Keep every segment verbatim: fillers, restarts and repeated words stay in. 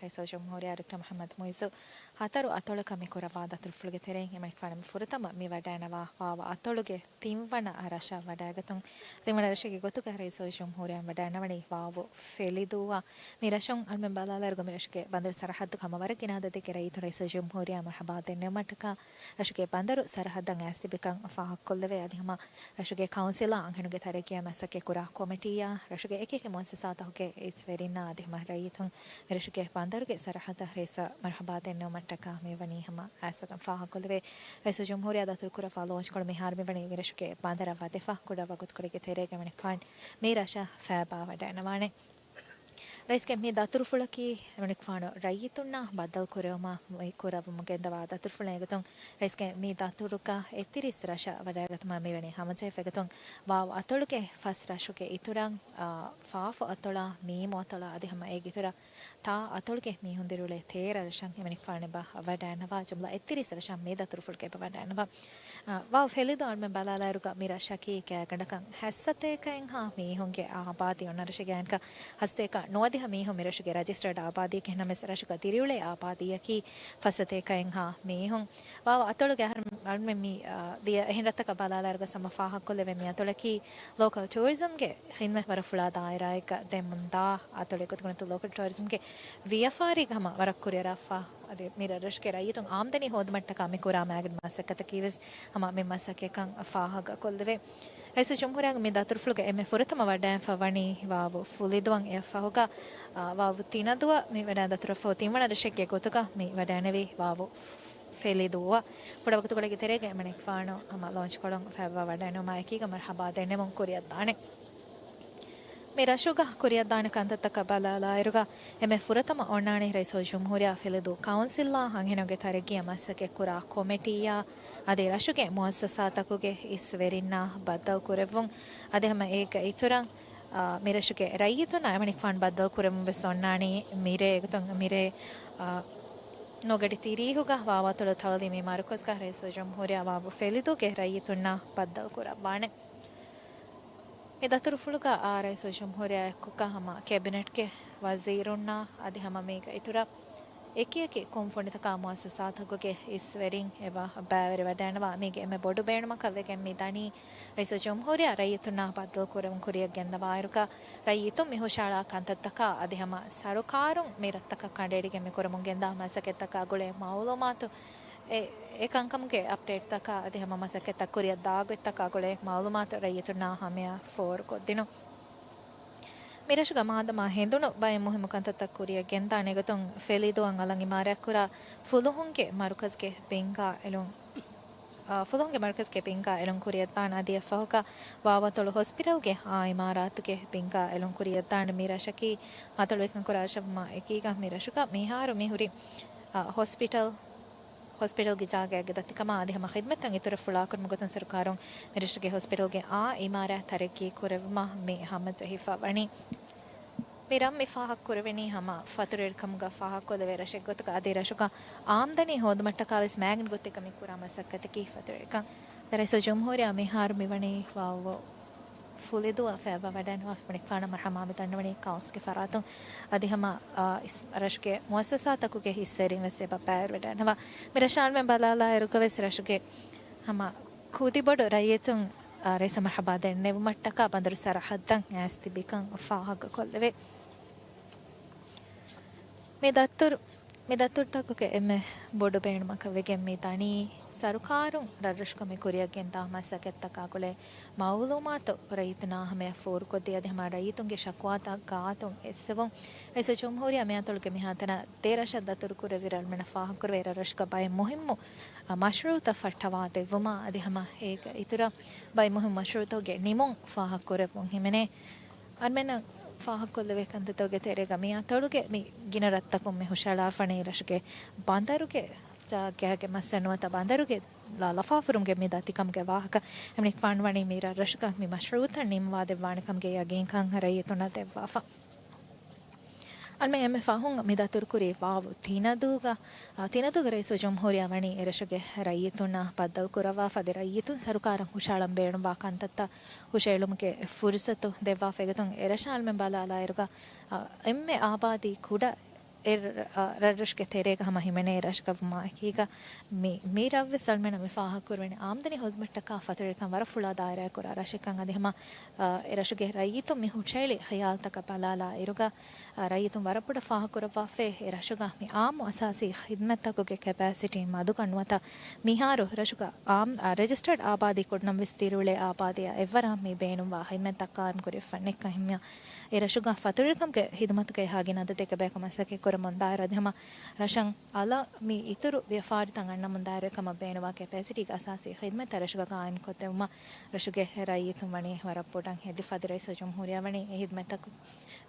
ރައީސުލްޖުމްހޫރިއްޔާ ޑޮކްޓަރ މުޙައްމަދު މުޢިއްޒު ހަތަރު އަތޮޅަކަށް މި ކުރައްވާ ދަތުރުފުޅުގެ ތެރެއިން އެމަނިކުފާނު ފުރަތަމަ މި ވަޑައިނަވާ ވާވަ އަތޮޅުގެ ތިންވަނަ ރަށަށް ވަޑައިގަތުން. ތިންވަނަ ރަށެއްގެ ގޮތުގަ ރައީސުލްޖުމްހޫރިއްޔާ ވަޑައިނަވަނީ ވާވު ފެލިދޫއަށް. މި ރަށުން އަޅުމެން ބަލާލާއިރުގަ މި ރަށުގެ ބަނދަރު ސަރަހައްދުގަ ހަމަ ވަރަށް ގިނަ އަދަދެއްގެ ރައްޔިތުން ރައީސުލްޖުމްހޫރިއްޔާ މަރުޙަބާ ދެންނެވުމަށްޓަކާ ރަށުގެ ބަނދަރު ސަރަހައްދަށް އައިސް ތިބިކަން ފާހަގަކޮށްލެވޭ. އަދި ހަމަ ރަށުގެ ކައުންސިލާ އަންހެނުންގެ ތަރައްގީއަށް މަސައްކަތް ކުރާ ކޮމިޓީއާ ރަށުގެ އެކި އެކި މުއައްސަސާތަކުގެ އިސްވެރިންނާ އަދި ހަމަ ރައްޔިތުން މި ރަށުގެ ބަނދަރުގެ ސަރަހައްދަށް ރައީސަށް މަރުޙަބާ ދެންނެވުމަށްޓަކާ މިވަނީ ހަމަ އައިސްތިބިކަން ފާހަގަކޮށްލެވޭ. ރައީސުލްޖުމްހޫރިއްޔާ ދަތުރުކުރައްވާ ލޯންޗްކޮޅު މިހާރު މިވަނީ މި ރަށުގެ ބަނދަރަށް ވަދެފަ ކުޑަ ވަގުތުކޮޅެއްގެ ތެރޭގަ އެމަނިކުފާނު މި ރަށަށް ފައިބާ ވަޑައިނަވާނެ. ރައީސްގެ މި ދަތުރުފުޅަކީ އެމަނިކުފާނު ރައްޔިތުންނާ ބައްދަލުކުރެވުމަށް މި ކުރައްވަމުން ގެންދަވާ ދަތުރުފުޅެއް. އެގޮތުން ރައީސްގެ މި ދަތުރުގަ އެތިރީސް ރަށަށް ވަޑައިގަތުމަށް މިވަނީ ހަމަޖެހިފަ. އެގޮތުން ވާވު އަތޮޅުގެ ފަސް ރަށުގެ އިތުރަށް، އާ، ފާފު އަތޮޅާ، މީމު އަތޮޅާ އަދި ހަމަ އޭގެ އިތުރަށް ތާ އަތޮޅުގެ މީހުން ދިރިއުޅޭ ތޭރަ ރަށަށް އެމަނިކުފާނު އެބަ ވަޑައިނަވާ. ޖުމްލަ އެތިރީސް ރަށަށް މި ދަތުރުފުޅުގަ އެބަ ވަޑައިނަވާ. އާ، ވާވު ފެލިދޫ އަޅުމެން ބަލާލާއިރުގަ މި ރަށަކީ ގާތްގަނޑަކަށް ހަސަތޭކައެއްހާ މީހުންގެ އާބާދީ އޮންނަ ރަށެއް. ގާތްގަނޑަކަށް ހަސަތޭކަ ނުވަދިހަ މީހުން މި ރަށުގެ ރަޖިސްޓަރޑް އާބާދީއެއް. އެހެންނަމަވެސް ރަށުގަ ދިރިއުޅޭ އާބާދީއަކީ ފަސް ސަތޭކައެއްހާ މީހުން. ވާވު އަތޮޅުގެ އަހަރު އަޅުމެން މި، އާ، ދިޔަ އެހެން ރަށްތަކަށް ބަލާލާއިރުގަ ހަމަ ފާހަގަކޮށްލެވޭ މި އަތޮޅަކީ ލޯކަލް ޓޫރިޒަމްގެ ޚިދްމަތް ވަރަށް ފުޅާ ދާއިރާއެއްގަ ދެމުންދާ އަތޮޅެއް ގޮތުގަ ނުވަތަ ލޯކަލް ޓޫރިޒަމްގެ ވިޔަފާރީގަ ހަމަ ވަރަށް ކުރިއަރާފަ. އަދި މި ރަށްރަށުގެ ރައްޔިތުން އާމްދަނީ ހޯދުމަށްޓަކާ މި ކުރާ މާގިނަ މަސައްކަތަކީ ވެސް ހަމަ މި މަސައްކަތްކަން ފާހަގަކޮށްލެވޭ. ރައީސުލްޖުމްހޫރިއްޔާގެ މި ދަތުރުފުޅުގަ އެންމެ ފުރަތަމަ ވަޑައިގެންފަ ވަނީ ވާވު ފުލިދޫއަށް. އެއަށްފަހުގަ، އާ، ވާވު ތިނަދޫއަށް މި ވަޑައިގެން ދަތުރުފަހު ތިންވަނަ ރަށެއްގެ ގޮތުގަ މި ވަޑައިގެންނެވީ ވާވު ފެލިދޫއަށް. ކުޑަ ވަގުތުކޮޅެއްގެ ތެރޭގަ އެމަނިކުފާނު ހަމަ ލޯންޗްކޮޅުން ފައިބާ ވަޑައިގެންނެވުމާ އެކީގަ މަރުޙަބާ ދެންނެވުން ކުރިއަށްދާނެ. މި ރަށުގަ ކުރިއަށްދާނެ ކަންތައްތަކަށް ބަލާލާއިރުގަ އެންމެ ފުރަތަމަ އޮންނާނީ ރައީސުލްޖުމްހޫރިއްޔާ ފެލިދޫ ކައުންސިލްއާ އަންހެނުންގެ ތަރައްގީއަށް މަސައްކަތް ކުރާ ކޮމިޓީއާ އަދި ރަށުގެ މުއައްސަސާތަކުގެ އިސްވެރިންނާ ބައްދަލު ކުރެއްވުން. އަދި ހަމަ އޭގެ އިތުރަށް، އާ، މި ރަށުގެ ރައްޔިތުންނާ އެމަނިކުފާނު ބައްދަލު ކުރެއްވުން ވެސް އޮންނާނީ މިރޭ. އެގޮތުން މިރޭ، އާ، ނުވަ ގަޑި ތިރީހުގަ ވާވަތޮޅު ތައުލީމީ މަރުކަޒުގަ ރައީސުލްޖުމްހޫރިއްޔާ ވާވު ފެލިދޫގެ ރައްޔިތުންނާ ބައްދަލު ކުރައްވާނެ. މި ދަތުރުފުޅުގަ އާ ރައީސުލްޖުމްހޫރިއްޔާ އެކުގަ ހަމަ ކެބިނެޓްގެ ވަޒީރުންނާ އަދި ހަމަ މީގެ އިތުރަށް އެކިއެކި ކުންފުނިތަކާ މުއައްސަސާތަކުގެ އިސްވެރިން އެބަ ބައިވެރިވަޑައިނަވާ. މީގެ އެންމެ ބޮޑު ބޭނުމަކަށް ވެގެން މި ދަނީ ރައީސުލްޖުމްހޫރިއްޔާ ރައްޔިތުންނާ ބައްދަލު ކުރެވުން ކުރިއަށް ގެންދަވާއިރުގަ ރައްޔިތުން މި ހުށައަޅާ ކަންތައްތަކާ އަދި ހަމަ ސަރުކާރުން މި ރަށްތަކަށް ކަނޑައެޅިގެން މި ކުރަމުން ގެންދާ މަސައްކަތްތަކާ ގުޅޭ މައުލޫމާތު އެ، އެ ކަންކަމުގެ އަޕްޑޭޓްތަކާ އަދި ހަމަ މަސައްކަތްތައް ކުރިއަށް ދާގޮތްތަކާ ގުޅޭ މައުލޫމާތު ރައްޔިތުންނާ ހަމަޔަށް ފޯރުކޮށްދިނުން. މި ރަށުގަ މާދަމާ ހެނދުނު ބައެއް މުހިއްމު ކަންތައްތައް ކުރިއަށް ގެންދާނެ. އެގޮތުން ފެލިދޫއަށް އަލަށް އިމާރާތްކުރާ ފުލުހުންގެ މަރުކަޒުގެ ބިންގާ އެޅުން، އާ، ފުލުހުންގެ މަރުކަޒުގެ ބިންގާ އެޅުން ކުރިއަށްދާނެ. އަދި އެއަށްފަހުގަ ވާވަތޮޅު ހޮސްޕިޓަލްގެ އާ އިމާރާތުގެ ބިންގާ އެޅުން ކުރިއަށްދާނެ. މި ރަށަކީ އަތޮޅު އެކަންކުރާ ރަށަށްވުމާ އެކީގަ މި ރަށުގަ މިހާރު މިހުރި، އާ، ހޮސްޕިޓަލް ހޮސްޕިޓަލްގެ ޖާގައެއްގެ ދަތިކަމާ އަދި ހަމަ ޚިދްމަތްތައް އިތުރަށް ފުޅާކުރުމުގެ ގޮތުން ސަރުކާރުން މި ރަށުގެ ހޮސްޕިޓަލްގެ އާ އިމާރާތް ތަރައްގީ ކުރެއްވުމަށް މި ހަމަޖެހިފަ ވަނީ. މި ރަށް މި ފާހަގަކުރެވެނީ ހަމަ ފަތުރުވެރިކަމުގަ ފާހަގަކޮށްލެވޭ ރަށެއް ގޮތުގަ އަދި ރަށުގަ އާމްދަނީ ހޯދުމަށްޓަކާ ވެސް މާގިނަ ގޮތެއްގަ މި ކުރާ މަސައްކަތަކީ ފަތުރުވެރިކަން. ރައީސުލްޖުމްހޫރިއްޔާ މިހާރު މިވަނީ ވާވު ފުލިދޫއަށް ފައިބާ ވަޑައިނަވާފަ އެމަނިކުފާނަށް މަރުޙަބާ މި ދަންނަވަނީ ކައުންސިލްގެ ފަރާތުން އަދި ހަމަ، އާ، އިސް، ރަށުގެ މުއައްސަސާތަކުގެ އިސްވެރިން ވެސް އެބަ ބައިވެރިވެޑައިނަވާ. މި ރަށަށް އަޅުމެން ބަލާލާއިރުގަ ވެސް ރަށުގެ ހަމަ ކުދިބޮޑު ރައްޔިތުން، އާ، ރައީސަށް މަރުޙަބާ ދެންނެވުމަށްޓަކާ ބަނދަރު ސަރަހައްދަށް އައިސް ތިބިކަން ފާހަގަކޮށްލެވޭ. މި ދަތުރު، މި ދަތުރުތަކުގެ އެންމެ ބޮޑު ބޭނުމަކަށް ވެގެން މި ދަނީ، ސަރުކާރުން ރަށްރަށުގަ މި ކުރިއަށް ގެންދާ މަސައްކަތްތަކާ ގުޅޭ މައުލޫމާތު ރައްޔިތުންނާ ހަމަޔަށް ފޯރުކޮށްދީ އަދި ހަމަ ރައްޔިތުންގެ ޝަކުވާތައް ގާތުން އެއްސެވުން. ރައީސުލްޖުމްހޫރިއްޔާ މި އަތޮޅުގެ މިހާތަނަށް ދެ ރަށަށް ދަތުރު ކުރެއްވިއިރު އަޅުމެންނަށް ފާހަގަކުރެވޭ ރަށްރަށުގަ ބައެއް މުހިއްމު، އަ، މަޝްރޫއުތައް ފައްޓަވާ ދެއްވުމާ އަދި ހަމަ އޭގެ އިތުރަށް ބައެއް މުހިއްމު މަޝްރޫއުތަކުގެ ނިމުން ފާހަގަކުރެއްވުން ހިމެނޭ. އަޅުމެންނަށް ފާހަގަކޮށްލެވޭ ކަންތައްތަކުގެ ތެރޭގަ މި އަތޮޅުގެ މި ގިނަ ރަށްތަކުން މި ހުށައަޅާފަ ވަނީ ރަށުގެ ބަނދަރުގެ ޖާގައިގެ މައްސަލަ ނުވަތަ ބަނދަރުގެ ލަ-، ލަފާފުރުމުގެ މި ދަތިކަމުގެ ވާހަކަ. އެމަނިކުފާނު ވަނީ މި ރަށްރަށުގަ މި މަޝްރޫއުތައް ނިންމަވާ ދެއްވާނެ ކަމުގެ ޔަގީންކަން ރައްޔިތުންނަށް ދެއްވާފަ. އަޅުމެން އެންމެ ފަހުން މި ދަތުރުކުރީ ވާވު ތިނަދޫގަ، އާ، ތިނަދޫގަ ރައީސުލްޖުމްހޫރިއްޔާ ވަނީ އެރަށުގެ ރައްޔިތުންނާ ބައްދަލު ކުރައްވާފަ އަދި ރައްޔިތުން ސަރުކާރަށް ހުށައަޅަން ބޭނުންވާ ކަންތައްތައް ހުށައެޅުމުގެ ފުރުސަތު ދެއްވާފަ. އެގޮތުން އެރަށަށް އަޅުމެން ބަލާލާއިރުގަ، އާ، އެންމެ އާބާދީ ކުޑަ އެ ރަށްރަށުގެ ތެރޭގަ ހަމަ ހިމެނޭ ރަށަކަށް ވުމާއެކީގަ، މި، މި ރަށްވެސް އަޅުމެންނަށް މި ފާހަގަކުރެވެނީ އާމްދަނީ ހުރިހާ ފަތުރުވެރިކަން ވަރަށް ފުޅާ ދާއިރާއެއް ކުރާ ރަށެއްކަން. އަދި ހަމަ، އާ، އެ ރަށުގެ ރައްޔިތުން މި ހުށައެޅި ޚިޔާލުތަކަށް ބަލާލާ އިރުގަ، އާ، ރައްޔިތުން ވަރަށް ބޮޑަށް ފާހަގަކުރައްވާފައި، އެ ރަށުގަ މި އާއްމު އަސާސީ ޚިދްމަތްތަކުގެ ކެޕޭސިޓީ މަދުކަން ނުވަތަ މިހާރު ރަށުގަ އާމް، އާ، ރެޖިސްޓަރޑް އާބާދީ ކުޑަނަމަވެސް ދިރިއުޅޭ އާބާދީއާ އެއްވަރަށް މި ބޭނުންވާ ޚިދްމަތްތައް ޤާއިމްކުރެވިފަ ނެތްކަން ހިންމިޔާ، އެ ރަށުގަ ފަތުރުވެރިކަމުގެ ޚިދުމަތުގައި ހާ ގިނަ އަދަދެއްގެ ބަޔަކު މަސައްކަތް ކުރަމުން ދާއިރު އަދި ހަމަ ރަށަށް އަލަށް މި އިތުރު ވިޔަފާރިތައް އަންނަމުން ދާއިރު ކަމަށް ބޭނުންވާ ކެޕޭސިޓީގެ އަސާސީ ޚިދުމަތްތައް ރަށުގަ ޤާއިމްކޮށްދެއްވުމަށް ރަށުގެ ރައްޔިތުން ވަނީ ވަރަށް ބޮޑަށް ހެދިފަ. އަދި ރައީސުލްޖުމްހޫރިއްޔާ ވަނީ އެ ޚިދުމަތްތަކުން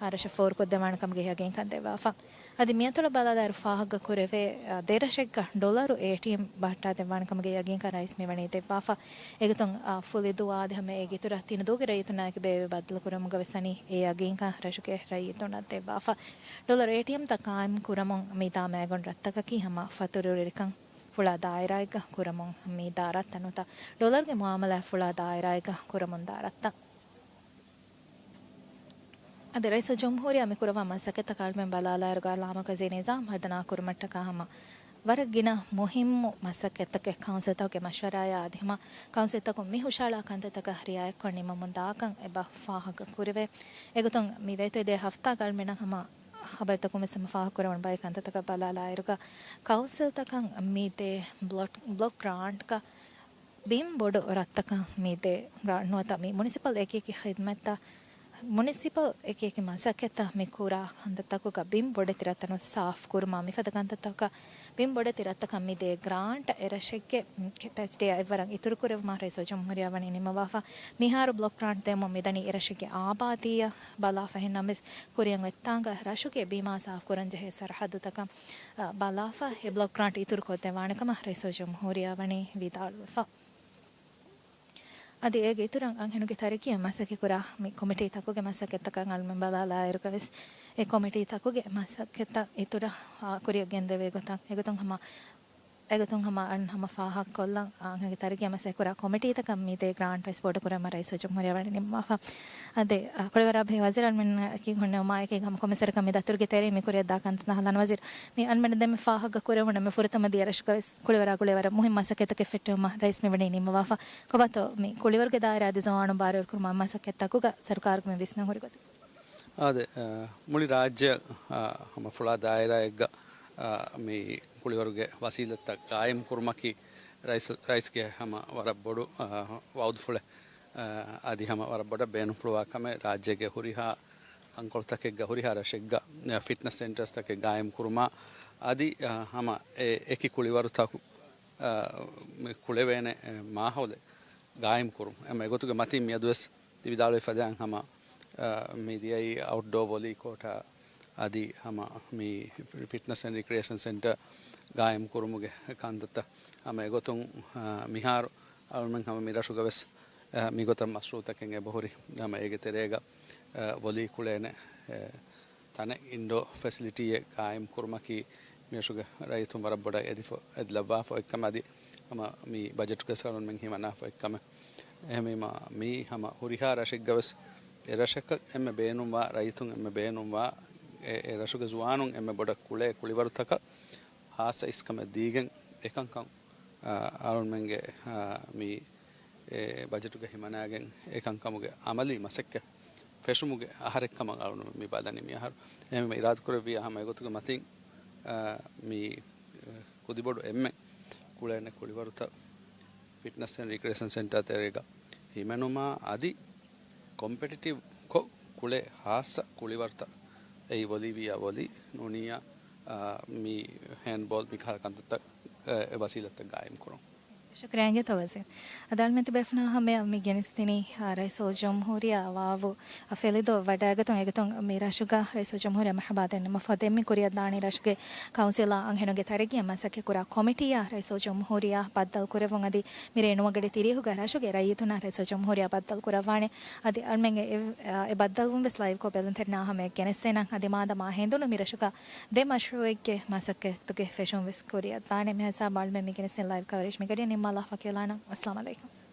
އާ، ރަށަށް ފޯރުކޮށްދެއްވާނެ ކަމުގެ ޔަގީންކަން ދެއްވާފަ. އަދި މިއަތޮޅަށް ބަލާލާއިރު ފާހަގަކުރެވޭ، އާ، ދެ ރަށެއްގަ ޑޮލަރު އޭޓީއެމް ބަހައްޓާދެއްވާނެ ކަމުގެ ޔަގީންކަން ރައީސް މިވަނީ ދެއްވާފަ. އެގޮތުން، އާ، ފުލި ދުވާ އަދި ހަމަ އޭގެ އިތުރަށް ތިނަދޫގެ ރައްޔިތުންނާއެކު ބޭއްވި ބައްދަލުކުރުމުގަ ވެސް ވަނީ އެ ޔަގީންކަން ރަށުގެ ރައްޔިތުންނަށް ދެއްވާފަ. ޑޮލަރު އޭޓީއެމްތައް ޤާއިމް ކުރަމުން މި ދާ މައިގަނޑު ރަށްތަކަކީ ހަމަ ފަތުރުވެރިކަން ފުޅާ ދާއިރާއެއްގަ ކުރަމުން މި ދާ ރަށްތައް ނުވަތަ ޑޮލަރުގެ މުއާމަލާތް ފުޅާ ދާއިރާއެއްގަ ކުރަމުން ދާ ރަށްތައް. އަދި ރައީސުލްޖުމްހޫރިއްޔާ މި ކުރައްވާ މަސައްކަތްތަކަށް އަޅުމެން ބަލާލާއިރުގަ ލާމަރުކަޒީ ނިޒާމް ހަރުދަނާ ކުރުމަށްޓަކާ ހަމަ ވަރަށް ގިނަ މުހިއްމު މަސައްކަތްތަކެއް ކައުންސިލްތަކުގެ މަޝްވަރާއާ އަދި ހަމަ ކައުންސިލްތަކުން މި ހުށައަޅާ ކަންތައްތަކަށް ރިއާޔަތްކޮށް ނިމަމުން ދާކަން އެބަ ފާހަގަ ކުރެވޭ. އެގޮތުން މި ވޭތުވެދޭ ހަފްތާގަ އަޅުމެންނަށް ހަމަ ޚަބަރުތަކުން ވެސް ހަމަ ފާހަގަކުރެވުނު ބައެއް ކަންތައްތަކަށް ބަލާލާއިރުގަ ކައުންސިލްތަކަށް މިދޭ ބްލޮކް، ބްލޮކް ގްރާންޓްގަ ބިން ބޮޑު ރަށްތަކަށް މިދޭ ގްރާންޓް ނުވަތަ މި މުނިސިޕަލް އެކި އެކި ޚިދުމަތްތައް، މުނިސިޕަލް އެކި އެކި މަސައްކަތްތައް މި ކުރާ ކަންތައްތަކުގަ ބިން ބޮޑެތި ރަށްތައް ނުވަތަ ސާފް ކުރުމާ މިފަދަ ކަންތައްތަކަށް ބިން ބޮޑެތި ރަށްތަކަށް މިދޭ ގްރާންޓް އެ ރަށެއްގެ ކެޕޭސިޓީއާ އެއްވަރަށް އިތުރުކުރެއްވުމަށް ރައީސުލްޖުމްހޫރިއްޔާ ވަނީ ނިންމަވާފަ. މިހާރު ބްލޮކް ގްރާންޓް ދެމުން މިދަނީ އެ ރަށެއްގެ އާބާދީއަށް ބަލާފަ. އެހެންނަމަވެސް ކުރިއަށް އޮތްތާނގަ ރަށުގެ ބިމާ ސާފް ކުރަންޖެހޭ ސަރަހައްދުތަކަށް، އަ، ބަލާފަ އެ ބްލޮކް ގްރާންޓް އިތުރުކޮށްދެއްވާނެ ކަމަށް ރައީސުލްޖުމްހޫރިއްޔާ ވަނީ ވިދާޅުވެފަ. އަދި އޭގެ އިތުރަށް އަންހެނުންގެ ތަރައްޤީއަށް މަސައްކަތް ކުރާ މި ކޮމިޓީތަކުގެ މަސައްކަތްތަކަށް އަޅުމެން ބަލާލާއިރުގަ ވެސް އެ ކޮމިޓީތަކުގެ މަސައްކަތްތައް އިތުރަށް، އާ، ކުރިއަށް ގެންދެވޭ ގޮތަށް އެގޮތުން ހަމަ، އެގޮތުން ހަމަ އަން ހަމަ ފާހަގަކޮށްލަން، އާ، އަންހެނުންގެ ތަރައްޤީއަށް މަސައްކަތް ކުރާ ކޮމިޓީތަކަށް މިދޭ ގްރާންޓް ވެސް ބޮޑުކުރުމަށް ރައީސުލްޖުމްހޫރިއްޔާ ވަނީ ނިންމާފަ. އަދި، އާ، ކުޅިވަރާ ބެހޭ ވަޒީރު އަޅުމެންނަކީ ހުންނެވުމާއެކީ ހަމަ ކޮންމެސްވަރަކަށް މި ދަތުރުގެ ތެރެއިން މި ކުރިއަށްދާ ކަންތައް ނަހަލަން ވަޒީރު. މި އަންމެން ދެމެ ފާހަގަ ކުރެވުނު މި ފުރަތަމަ ދިޔަ ރަށުގަ ވެސް ކުޅިވަރާ ގުޅޭ ވަރަށް މުހިންމު މަސައްކަތްތަކެއް ފެއްޓެވުމަށް ރައީސް މިވަނީ ނިންމަވާފަ. ކޮބާތޯ މި ކުޅިވަރުގެ ދާއިރާ އަދި ޒުވާނުން ބާރުވެރިކުރުމަށް މަސައްކަތްތަކުގަ ސަރުކާރުގެ މި ވިސްނަން ހުރި ގޮތުގަ. އާދެ، އަ، މުޅި ރާއްޖެ، އަ، ހަމަ ފުޅާ ދާއިރާއެއްގަ، އަ، މި ކުޅިވަރުގެ ވަސީލަތްތައް ގާއިމް ކުރުމަކީ ރައީސް، ރައީސްގެ ހަމަ ވަރަށް ބޮޑު، އަ، ވައުދުފުޅެއް. އަ، އަދި ހަމަ ވަރަށް ބޮޑަށް ބޭނުންފުޅުވާ ކަމެއް ރާއްޖޭގެ ހުރިހާ ކަންކޮޅުތަކެއްގަ ހުރިހާ ރަށެއްގަ، އަ، ފިޓްނަސް ސެންޓަރސްތަކެއް ގާއިމް ކުރުމާ އަދި، އަ، ހަމަ އެ އެކި ކުޅިވަރުތަކު، އަ، މި ކުޅެވޭނެ، އެ، މާހައުލެއް ގާއިމް ކުރުން. އެމަ އެގޮތުގެ މަތީން މިއަދުވެސް ތި ވިދާޅުވި ފަދައިން ހަމަ، އަ، މި ދިޔައީ އައުޓްޑޯ ވޮލީ ކޯޓާ އަދި ހަމަ މި ފިޓްނަސް އެންޑް ރިކްރިއޭޝަން ސެންޓަރ ގާއިމް ކުރުމުގެ ކަންތައްތައް. ހަމަ އެގޮތުން، އަ، މިހާރު އަޅުމެން ހަމަ މި ރަށުގަ ވެސް، އަ، މިގޮތަށް މަޝްރޫއުތަކެއް އެބަހުރި. ހަމަ އޭގެ ތެރޭގަ، އަ، ވޮލީ ކުޅޭނެ، އެ، ތަނެއް އިންޑޯ ފެސިލިޓީއެއް ގާއިމް ކުރުމަކީ މިރަށުގެ ރައްޔިތުން ވަރަށް ބޮޑަށް އެދިފަ-، އެދިލައްވާފަ އޮތް ކަމެއް އަދި ހަމަ މި ބަޖެޓުގަ އަޅުމެން ހިމަނާފަ އޮތް ކަމެއް. އެހެންވީމަ މީ ހަމަ ހުރިހާ ރަށެއްގަވެސް އެ ރަށަކަށް އެންމެ ބޭނުންވާ ރައްޔިތުން އެންމެ ބޭނުންވާ އެ، އެ ރަށުގެ ޒުވާނުން އެންމެ ބޮޑަށް ކުޅޭ ކުޅިވަރުތަކަށް ހާއްސަ އިސްކަމެއް ދީގެން އެކަންކަން، އަ، އަޅުމެންގެ، އަ، މި އެ ބަޖެޓުގަ ހިމަނާގެން އެކަންކަމުގެ އަމަލީ މަސައްކަތް ފެށުމުގެ އަހަރެއްކަމަށް އަޅުން މި ބަލަނީ މިއަހަރު. އެހެންވީމަ އިރާދަކުރެއްވިޔާ ހަމަ އެގޮތުގެ މަތިން، އަ، މި، އަ، ކުދިބޮޑު އެންމެ ކުޅޭނެ ކުޅިވަރުތައް ފިޓްނަސް އެންޑް ރިކްރިއޭޝަން ސެންޓާ ތެރޭގަ ހިމެނުމާ އަދި ކޮމްޕެޓިޓިވް ކޮށް ކުޅޭ ހާއްސަ ކުޅިވަރުތައް އެއީ ވޮލީ ވިޔާ ވޮލީ ނޫނިއްޔާ، އަ، މި ހޭންޑްބޯލް މިކަހަލަ ކަންތައްތައް، އަ، އެ ވަސީލަތްތައް ގާއިމް ކުރުން. ޝުކުރިއްޔާ އިނގޭތޯ ވަޒީރު. އަދި އަޅުމެން ތިބޭފުޅުންނާ ހަމަޔަށް މި ގެނެސްދިނީ، އާ، ރައީސުލްޖުމްހޫރިއްޔާ ވާވު، އާ، ފެލިދޯ ވަޑައިގަތުން އެގޮތުން މި ރަށުގަ ރައީސުލްޖުމްހޫރިއްޔާ މަރުޙަބާ ދެންނެވުމަށްފަހު ދެން މި ކުރިއަށްދާނީ ރަށުގެ ކައުންސިލާ އަންހެނުންގެ ތަރައްގީއަށް މަސައްކަތްކުރާ ކޮމިޓީއާ ރައީސުލްޖުމްހޫރިއްޔާ ބައްދަލުކުރެއްވުން އަދި މިރޭ ނުވަގަޑި ތިރީހުގަ ރަށުގެ ރައްޔިތުންނާ ރައީސުލްޖުމްހޫރިއްޔާ ބައްދަލުކުރައްވާނެ. އަދި އަޅުމެންގެ އެ، އާ، އެ ބައްދަލުވުން ވެސް ލައިވްކޮށް ބެލުންތެރިންނާ ހަމަޔަށް ގެނެސްދޭނަން. އަދި މާދަމާ ހެނދުނު މި ރަށުގަ ދެ މަޝްރޫއެއްގެ މަސައްކަތުގެ ފެށުން ވެސް ކުރިއަށްދާނެ. މިހިސާބަށް އަޅުމެން މި ގެނެސްދިން ލައިވް ކަވަރޭޖް މިގަޑިއަށް ނިންމާލާ. ވަކިވެލާނަން. އައްސަލާމު ޢަލައިކުމް.